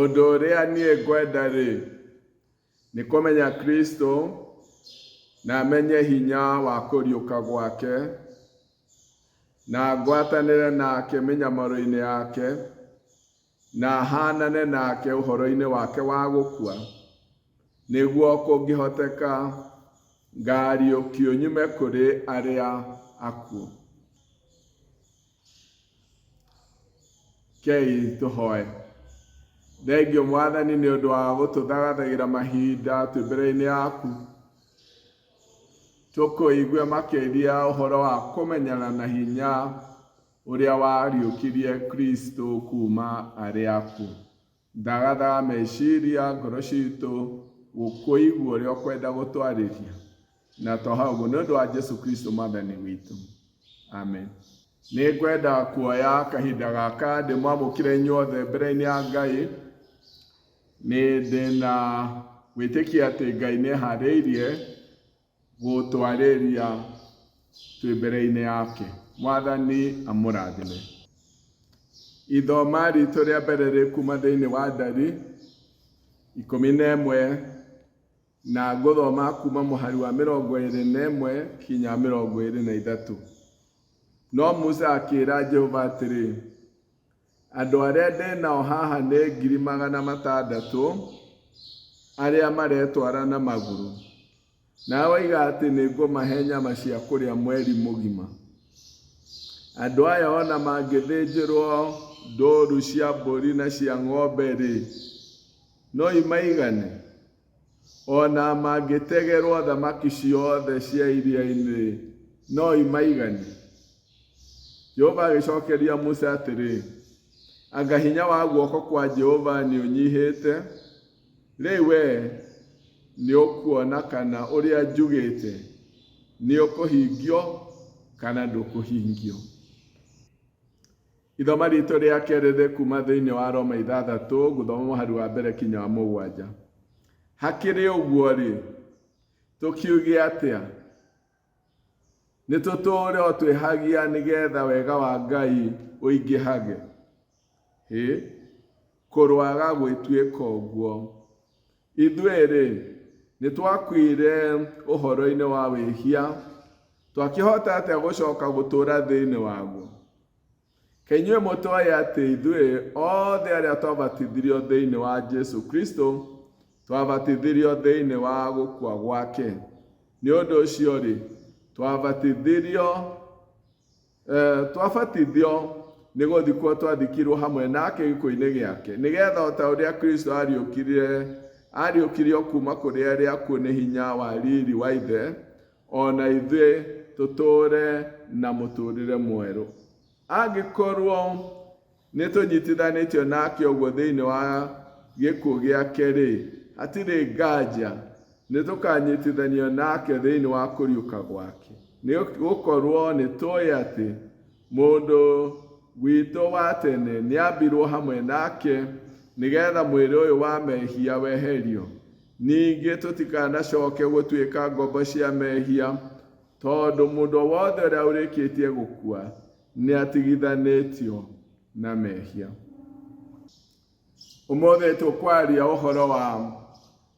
Ũndũ ũrĩa niĩ ngwenda-rĩ, nĩ kũmenya Kristo na menye hinya wa kũriũka gwake, na ngwatanĩre nake mĩnyamaro-inĩ yake, na haanane nake ũhoro-inĩ wake wa gũkua, nĩguo kũngĩhoteka ngaariũkio nyume kũrĩ arĩa akuũ. Kei tũhoe. Thengio Mwathani nĩ ũndũ wa gũtũthagathagĩra mahinda twĩ mbere-inĩ yaku. Tũkũigue makĩria ũhoro wa kũmenyana na hinya ũrĩa wariũkirie Kristo kuma arĩa akuũ. Thagathaga meciria, ngoro citũ gũkũigua ũrĩa ũkwenda gũtwarĩria. Na to hau ũguo, nĩ ũndũ wa Jesu Kristo Mwathani witũ. Amen. Nĩ ngwenda kuoya kahinda gaka ndĩmwamũkĩre inyuothe mbere-inĩ ya Ngai. Nĩ ndĩna wĩtĩkia atĩ Ngai nĩ eharĩirie gũtwarĩria twĩ mbere-inĩ yake. Mwathani amũrathime. Ithoma ritũ rĩa mbere rĩ kuma thĩinĩ wa Ndari 11 na ngũthoma kuma mũhari wa 21 kinya 23. No Musa akĩra Jehova atĩrĩ, Andũ arĩa ndĩ nao haha nĩ 600,000 arĩa maretwara na magũrũ, nawe woiga atĩ nĩngũmahe nyama cia kũrĩa mweri mũgima. Andũ aya o na mangĩthĩnjĩrwo ndũũru cia mbũri na cia ng'ombe-rĩ, no imaigane? O na mangĩtegerwo thamaki ciothe cia iria-inĩ, no imaigane? Jehova agĩcokeria Musa atĩrĩ, Anga hinya wa guoko kwa Jehova nĩũnyihĩte? Rĩu wee nĩũkuona kana ũrĩa njugĩte nĩũkũhingio kana ndũkũhingio. Ithoma ritũ rĩa kerĩ rĩ kuma thĩinĩ wa Roma 6, ngũthoma mũhari wa mbere kinya wa 7. Hakĩrĩ ũguo-rĩ, tũkiuge atĩa? Nĩ tũtũũre o twĩhagia nĩgetha wega wa Ngai ũingĩhage? Hĩ, kũroaga gwĩtuĩka ũguo! Ithuĩ-rĩ, nĩtwakuire ũhoro-inĩ wa wĩhia, twakĩhota atĩa gũcoka gũtũũra thĩinĩ waguo? Kaĩ inyuĩ mũtoĩ atĩ ithuĩ othe arĩa twabatithirio thĩinĩ wa Jesu Kristo, twabatithirio thĩinĩ wa gũkua gwake? Nĩ ũndũ ũcio-rĩ, twabatithirio eh, twabatithio nĩ gũthikwo twathikirwo hamwe nake gĩkuũ-inĩ gĩake, nĩgetha o ta ũrĩa Kristo ariũkire ariũkirio kuuma kũrĩ arĩa akuũ nĩ hinya wa riri wa Ithe, o na ithuĩ tũtũũre na mũtũũrĩre mwerũ. Angĩkorwo nĩ tũnyitithanĩtio nake ũguo thĩinĩ wa gĩkuũ gĩake-rĩ, hatirĩ nganja nĩ tũkanyitithanio nake thĩinĩ wa kũriũka gwake. Nĩ gũkorwo nĩ tũĩ atĩ mũndũ witũ wa tene nĩambirwo hamwe nake nĩgetha mwĩrĩ ũyũ wa mehia weherio, Ningĩ tũtikanacoke gũtuĩka ngombo cia mehia, tondũ mũndũ o wothe ũrĩa ũrĩkĩtie gũkua nĩ atigithanĩtio na mehia. Ũmũthĩ tũkwaria ũhoro wa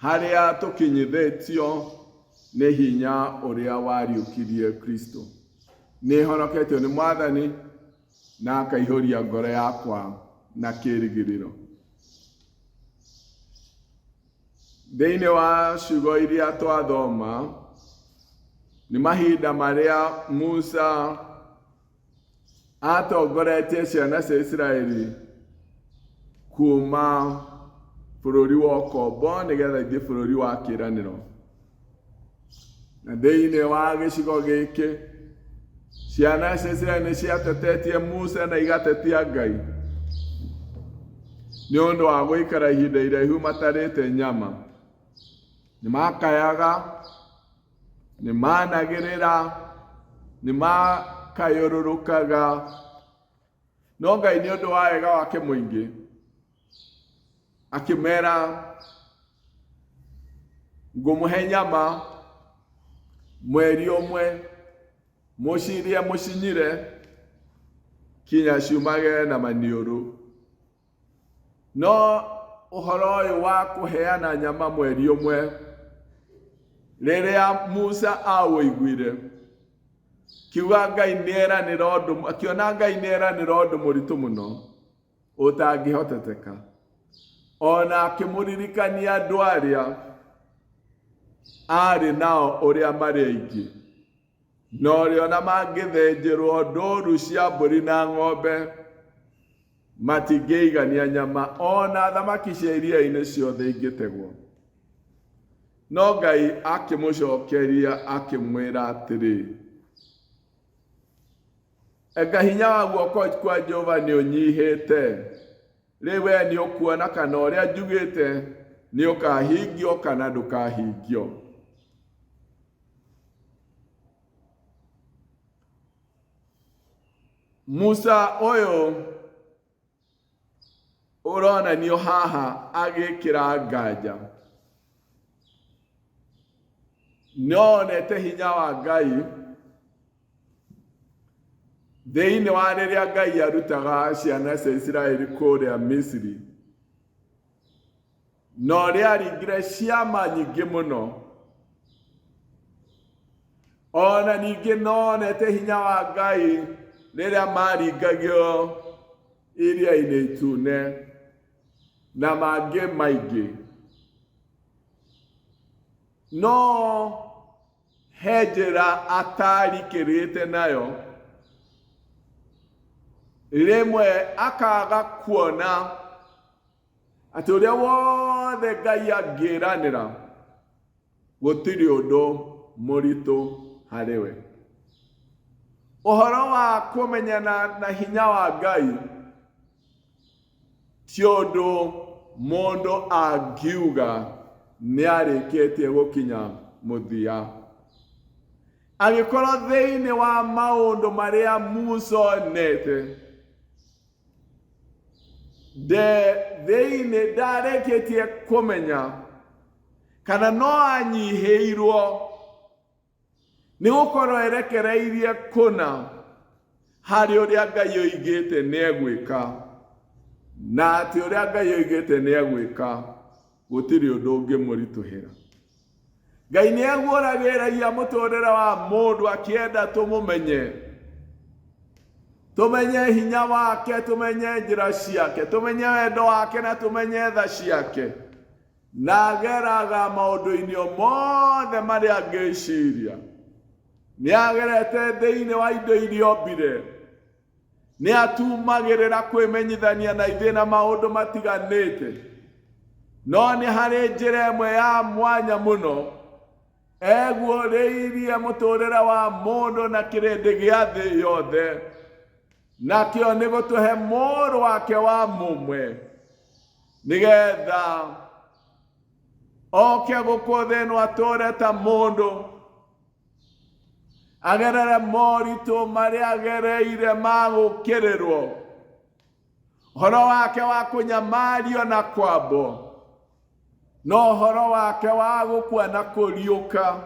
harĩa tũkinyithĩtio nĩ hinya ũrĩa wariũkirie Kristo. Nĩ honoketio nĩ Mwathani na akaihũria ngoro yakwa na kĩĩrĩgĩrĩro. Thĩinĩ wa ciugo iria twathoma, nĩ mahinda marĩa Musa atongoretie ciana cia Isiraeli kuma bũrũri wa ũkombo nĩgetha ithiĩ bũrũri wa kĩĩranĩro. Na thĩinĩ wa gĩcigo gĩkĩ, ciana cia Isiraeli nĩ ciatetetie Musa na igatetia Ngai nĩ ũndũ wa gũikara ihinda iraihu matarĩte nyama. Nĩ makayaga, nĩ managĩrĩra, nĩ makayũrũrũkaga, no Ngai nĩ ũndũ wa wega wake mũingĩ akĩmera ngũmũhe nyama mweri ũmwe mũcirĩe mũcinyire kinya ciumage na maniũrũ. No ũhoro ũyũ wa kũheana nyama mweri ũmwe, rĩrĩa Musa aũiguire, kiuga Ngai nĩeranĩra ũndũ, akĩona Ngai nĩeranĩra ũndũ mũritũ mũno ũtangĩhoteteka. Ona akĩmũririkania andũ arĩa aarĩ nao ũrĩa marĩ aingĩ, na ũrĩa ona mangĩthĩnjĩrwo ndũru cia mbũri na ng'ombe matingĩigania nyama, ona thamaki cia iria-inĩ ciothe ingĩtegwo. No Ngai akĩmũcokeria akĩmwĩra atĩrĩ, Anga hinya wa guoko kwa Jehova nĩ ũnyihĩte? Rĩu wee nĩ ũkuona kana ũrĩa njugĩte nĩ ũkahingio kana ndũkahingio. Musa ũyũ ũronanio haha agĩkĩra nganja nĩonete hinya wa Ngai thĩinĩ wa rĩrĩa Ngai arutaga ciana cia Isiraeli kũrĩa Misiri na ũrĩa aringire ciama nyingĩ mũno. Ona ningĩ nonete hinya wa Ngai rĩrĩa maringagio iria-inĩ itune na mangĩ maingĩ. No he njĩra atarikĩrĩte nayo, rĩmwe akaga kuona atĩ ũrĩa wothe Ngai angĩranĩra gũtirĩ ũndũ mũritũ harĩ we. Ũhoro wa kũmenyana na hinya wa Ngai ti ũndũ mũndũ angiuga nĩ arĩkĩtie gũkinya mũthia. Angĩkorwo thĩinĩ wa maũndũ marĩa Musa onete, nde thĩinĩ ndarĩkĩtie kũmenya kana no anyihĩirwo nĩ gũkorwo erekereirie kũna harĩ ũrĩa Ngai oigĩte nĩ egwĩka, na atĩ ũrĩa Ngai oigĩte nĩ egwĩka gũtirĩ ũndũ ũngĩmũritũhĩra. Ngai nĩ aguũragĩragia mũtũrĩre wa mũndũ akĩenda tũmũmenye, tũmenye hinya wake, tũmenye njĩra ciake, tũmenye wendo wake na tũmenye tha ciake. Na ageraga maũndũ-inĩ o mothe marĩa angĩciria. Nĩ agerete thĩinĩ wa indo iria ombire. Nĩ atumagĩrĩra kwĩmenyithania na ithuĩ na maũndũ matiganĩte. No nĩ harĩ njĩra ĩmwe ya mwanya mũno eguũrĩirie mũtũrĩre wa mũndũ na kĩrĩndĩ gĩa thĩ yothe, nakĩo nĩ gũtũhe mũrũ wake wa mũmwe nĩgetha oke gũkũ thĩ ĩno atũre ta mũndũ, agerere moritũ marĩa agereire ma gũkĩrĩrwo, ũhoro wake wa kũnyamario na kwambwo, na ũhoro wake wa gũkua na kũriũka,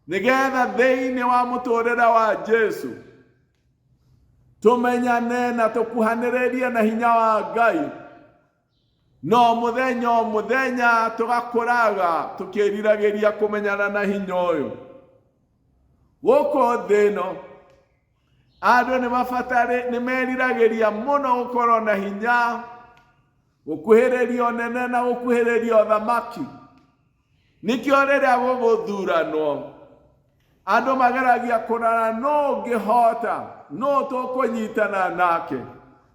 nĩgetha thĩinĩ wa mũtũrĩre wa Jesu tũmenyane na tũkuhanĩrĩrie na hinya wa Ngai, no mũthenya o mũthenya tũgakũraga tũkĩriragĩria kũmenyana na hinya ũyũ. Gũkũ thĩ ĩno andũ nĩ mabatare nĩ meriragĩria mũno gũkorwo na hinya, gũkuhĩrĩria ũnene na gũkuhĩrĩria ũthamaki. Nĩkĩo rĩrĩa gũgũthuranwo andũ mageragia kũrora nũ ũngĩhota, nũ tũkũnyitana nake,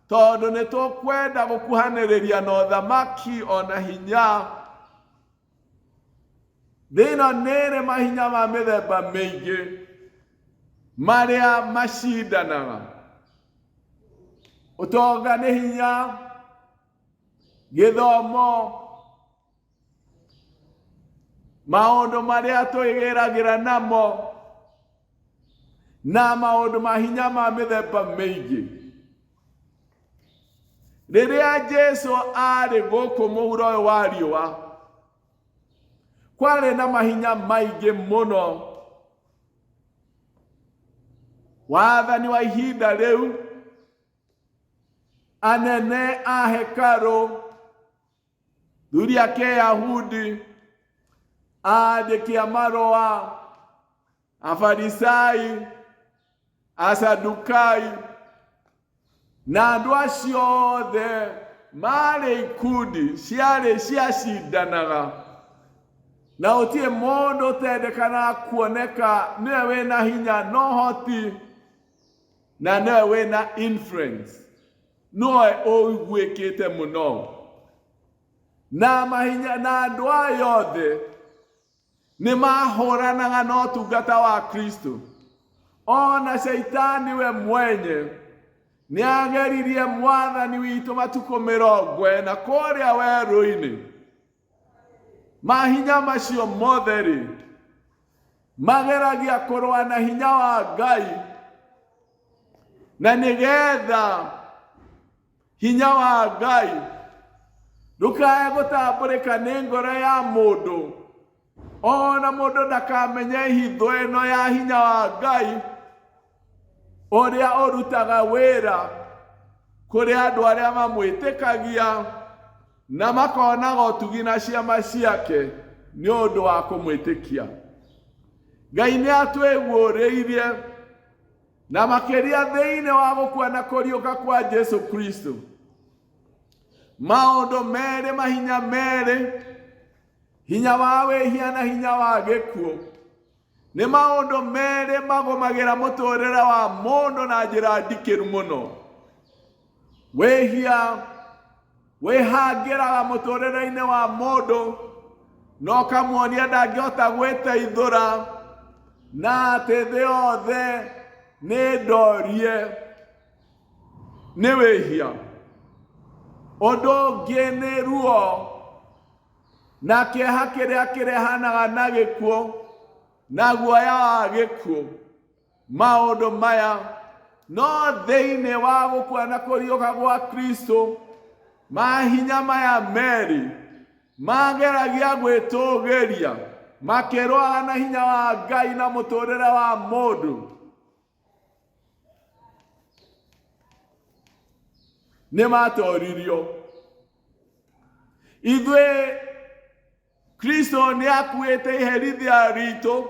tondũ nĩ tũkwenda gũkuhanĩrĩria na ũthamaki ona hinya. Thĩ ĩno nĩ ĩrĩ mahinya ma mĩthemba mĩingĩ marĩa macindanaga. Ũtonga nĩ hinya, gĩthomo, maũndũ marĩa twĩgĩragĩra namo, na maũndũ ma hinya ma mĩthemba mĩingĩ. Rĩrĩa Jesu aarĩ gũkũ mũhuro ũyũ wa riũa, kwarĩ na mahinya maingĩ mũno. Wathani wa ihinda rĩu, anene a hekarũ, Thuri a Kĩyahudi, aandĩki a marũa, Afarisai, Asadukai, na andũ acio othe maarĩ ikundi ciarĩ ciacindanaga na gũtirĩ mũndũ ũtendekanaga kuoneka nĩwe wĩna hinya na ũhoti na nĩwe wĩna influence nowe ũiguĩkĩte mũno na mahinya na andũ aya othe nĩ mahũranaga na ũtungata wa Kristo. Ona Shaitani we mwenye nĩ ageririe mwathani witũ matukũ 40 kũrĩa werũ-inĩ. Mahinya macio mothe rĩ, mageragia kũrũa na hinya wa Ngai na nĩgetha hinya wa Ngai ndũkae gũtambũrĩka nĩ ngoro ya mũndũ ona mũndũ ndakamenye hitho ĩno ya hinya wa Ngai ũrĩa ũrutaga wĩra kũrĩ andũ arĩa mamwĩtĩkagia na makonaga ũtugi na ciama ciake nĩ ũndũ wa kũmwĩtĩkia. Ngai nĩ atwĩguũrĩirie na makĩria thĩinĩ wa gũkua na kũriũka kwa Jesu Kristo maũndũ merĩ mahinya merĩ hinya wa wĩhia na hinya wa gĩkuũ nĩ maũndũ merĩ magũmagĩra mũtũrĩre wa mũndũ na njĩra ndikĩru mũno wĩhia wĩhangĩraga mũtũrĩre-inĩ wa mũndũ na ũkamuonia ndangĩhota gwĩteithũra na atĩ thĩ yothe nĩ ndorie nĩ wĩhia ũndũ ũngĩ nĩ ruo na kĩeha kĩrĩa kĩrehanaga na gĩkuũ na guoya wa gĩkuũ maũndũ maya no thĩinĩ wa gũkua na kũriũka gwa Kristo mahinya maya merĩ mageragia gwĩtũgĩria makĩrũaga na hinya wa Ngai na mũtũrĩre wa mũndũ nĩ matoririo ithuĩ Kristo nĩ akuĩte iherithia ritũ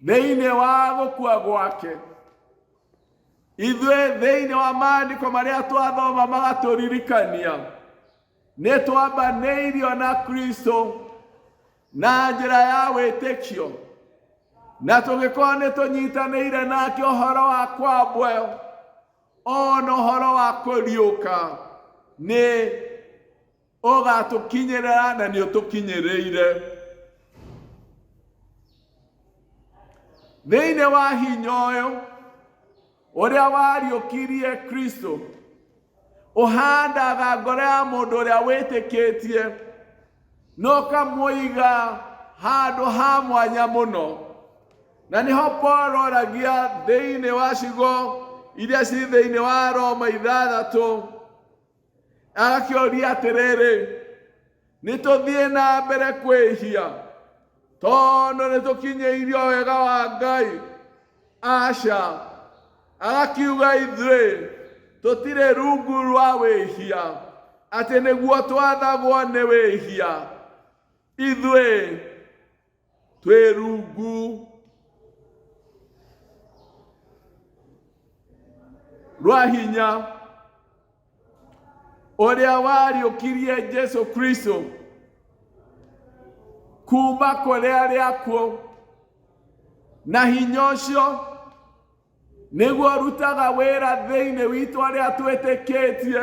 thĩinĩ wa gũkua gwake ithuĩ thĩinĩ wa maandĩko marĩa twathoma magatũririkania nĩ twambanĩirio na Kristo na njĩra ya wĩtĩkio na tũgĩkorwo nĩ tũnyitanĩire nake ũhoro wa kwambwo ona ũhoro wa kũriũka nĩ ũgatũkinyĩrĩra na nĩ ũtũkinyĩrĩire thĩinĩ wa hinya ũyũ ũrĩa wariũkirie Kristo ũhandaga ngoro ya mũndũ ũrĩa wĩtĩkĩtie na ũkamũiga handũ ha mwanya mũno na nĩho Paul oragia thĩinĩ wa ciugo iria ci thĩinĩ wa Roma 6 agakĩũria atĩrĩrĩ nĩ tũthiĩ na mbere kwĩhia tondũ nĩ tũkinyĩirio wega wa Ngai aca agakiuga ithuĩ tũtirĩ rungu rwa wĩhia atĩ nĩguo twathagwo nĩ wĩhia ithuĩ twĩ rungu rwa hinya ũrĩa wariũkirie Jesu Kristo kuma kũrĩ arĩa akuũ na hinya ũcio nĩguo ũrutaga wĩra thĩinĩ witũ arĩa twĩtĩkĩtie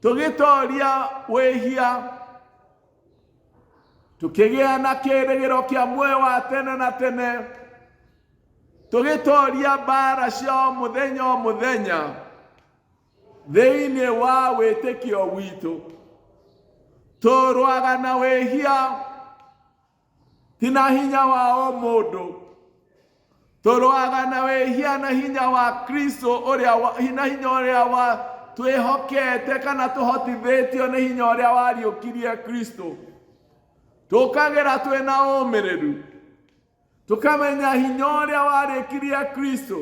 tũgĩtoria wĩhia tũkĩgĩa na kĩĩrĩgĩro kĩa muoyo wa tene na tene tũgĩtoria mbara cia o mũthenya o mũthenya thĩinĩ wa wĩtĩkio witũ tũrũaga na wĩhia ti na hinya wa ũmũndũ tũrũaga na wĩhia na hinya wa Kristo ũrĩa na hinya ũrĩa wa twĩhokete kana tũhotithĩtio nĩ hinya ũrĩa wariũkirie Kristo tũkagĩra twĩ na ũmĩrĩru tũkamenya hinya ũrĩa warĩkirie Kristo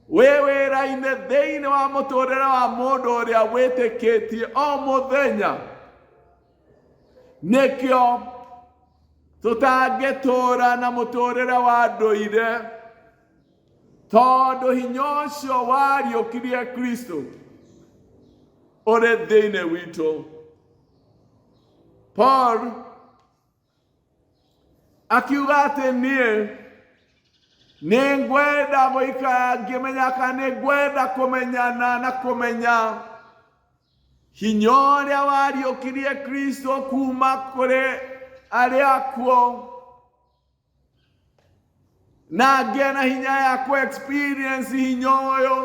Wĩ wĩra-inĩ thĩinĩ wa mũtũrĩre wa mũndũ ũrĩa wĩtĩkĩtie o mũthenya. Nĩkĩo tũtangĩtũra na mũtũrĩre wa ndũire, tondũ hinya ũcio wariũkirie Kristo ũrĩ thĩinĩ witũ. Paul akiuga atĩ niĩ nĩ ngwenda gũikara ngĩmenya kana nĩ ngwenda kũmenyana na kũmenya hinya ũrĩa wariũkirie Kristo kuma kũrĩ arĩa akuũ, na ngĩe na hinya ya kũ experience hinya ũyũ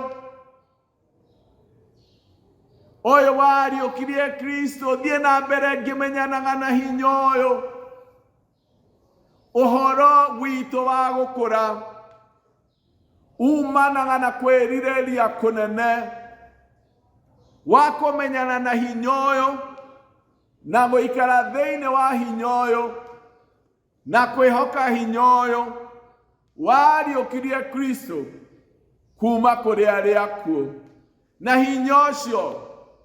ũyũ wariũkirie Kristo, thiĩ na mbere ngĩmenyanaga na hinya ũyũ. Ũhoro witũ wa gũkũra umanaga na kwĩrirĩria kũnene wa kũmenyana na hinya ũyũ na gũikara thĩinĩ wa hinya ũyũ na kwĩhoka hinya ũyũ wariũkirie Kristo kuma kũrĩ arĩa akuũ, na hinya ũcio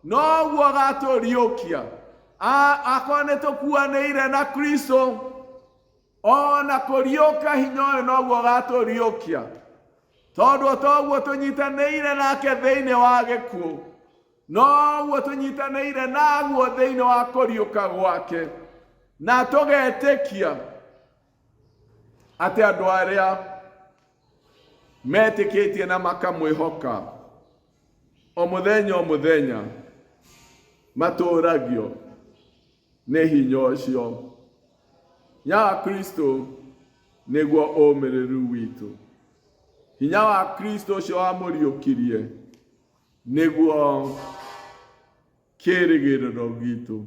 noguo gatũriũkia. Akorwo nĩ tũkuanĩire na Kristo, ona kũriũka hinya ũyũ noguo gatũriũkia, tondũ toguo tũnyitanĩire nake thĩinĩ wa gĩkuũ, noguo tũnyitanĩire naguo thĩinĩ wa kũriũka gwake, na tũgetĩkia atĩ andũ arĩa metĩkĩtie na makamwĩhoka o mũthenya o mũthenya matũragio nĩ hinya ũcio. Hinya wa Kristo nĩguo ũmĩrĩru witũ. Hinya wa Kristo ũcio wamũriũkirie nĩguo kĩĩrĩgĩrĩro gitũ.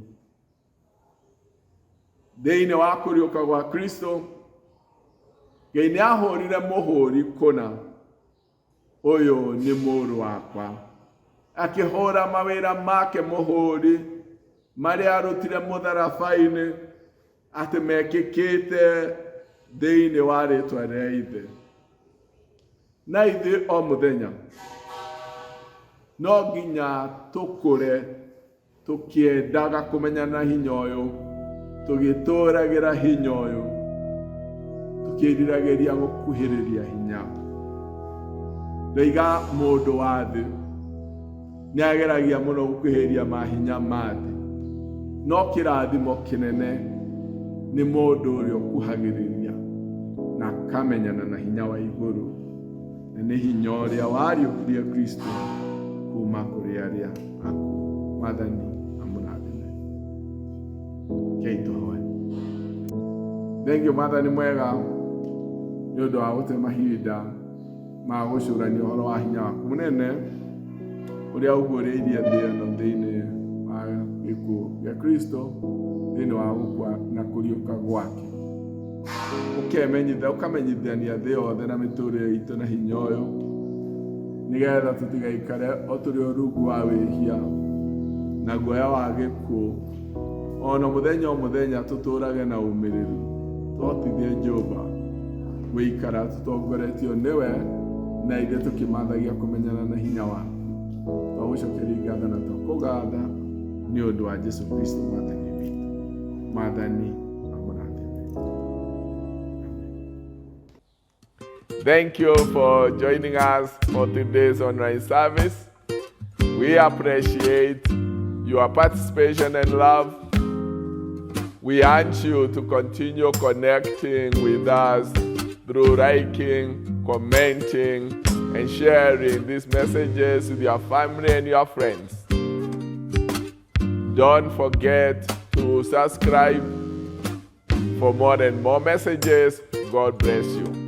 Thĩinĩ wa kũriũka gwa Kristo, Ngai nĩ ahũrire mũhũri kũna, ũyũ nĩ mũrũ wakwa. Akĩhũra mawĩra make mũhũri marĩa arutire mũtharaba-inĩ atĩ mekĩkĩte thĩinĩ wa rĩtwa rĩa Ithe. Na ithuĩ o mũthenya no nginya tũkũre tũkĩendaga kũmenyana hinya ũyũ, tũgĩtũragĩra hinya ũyũ, tũkĩriragĩria gũkuhĩrĩria hinya. Ndoiga mũndũ wa thĩ nĩ ageragia mũno gũkuhĩrĩria mahinya ma thĩ, no kĩrathimo kĩnene nĩ mũndũ ũrĩa ũkuhagĩrĩria na akamenyana na hinya wa igũrũ, na nĩ hinya ũrĩa wariũkirie Kristo kuma kũrĩ arĩa akuũ. Mwathani amũrathime. Rekei tũhoe. Thengiũ Mwathani mwega nĩ ũndũ wa gũte mahinda ma gũcũrania ũhoro wa hinya waku mũnene ũrĩa ũguũrĩirie thĩ ĩno thĩinĩ wa gĩkuũ gĩa Kristo, thĩinĩ wa gũkua na kũriũka gwake. Ũkemenyithia, ũkamenyithania thĩ yothe na mĩtũrĩre itũ na hinya ũyũ, nĩgetha tũtigaikare o tũrĩ o rungu wa wĩhia na guoya wa gĩkuũ, ona mũthenya o mũthenya tũtũrage na ũmĩrĩru. Tũhotithie Jehova gũikara tũtongoretio nĩwe na ithuĩ tũkĩmathagia kũmenyana na hinya waku. Twagũcokeria ngatho na twakũgatha nĩ ũndũ wa Jesu Kristo Mwathani witũ. Mwathani amũrathime. Thank you for joining us for today's online service. We appreciate your participation and love. We urge you to continue connecting with us through liking, commenting, and sharing these messages with your family and your friends. Don't forget to subscribe for more and more messages. God bless you.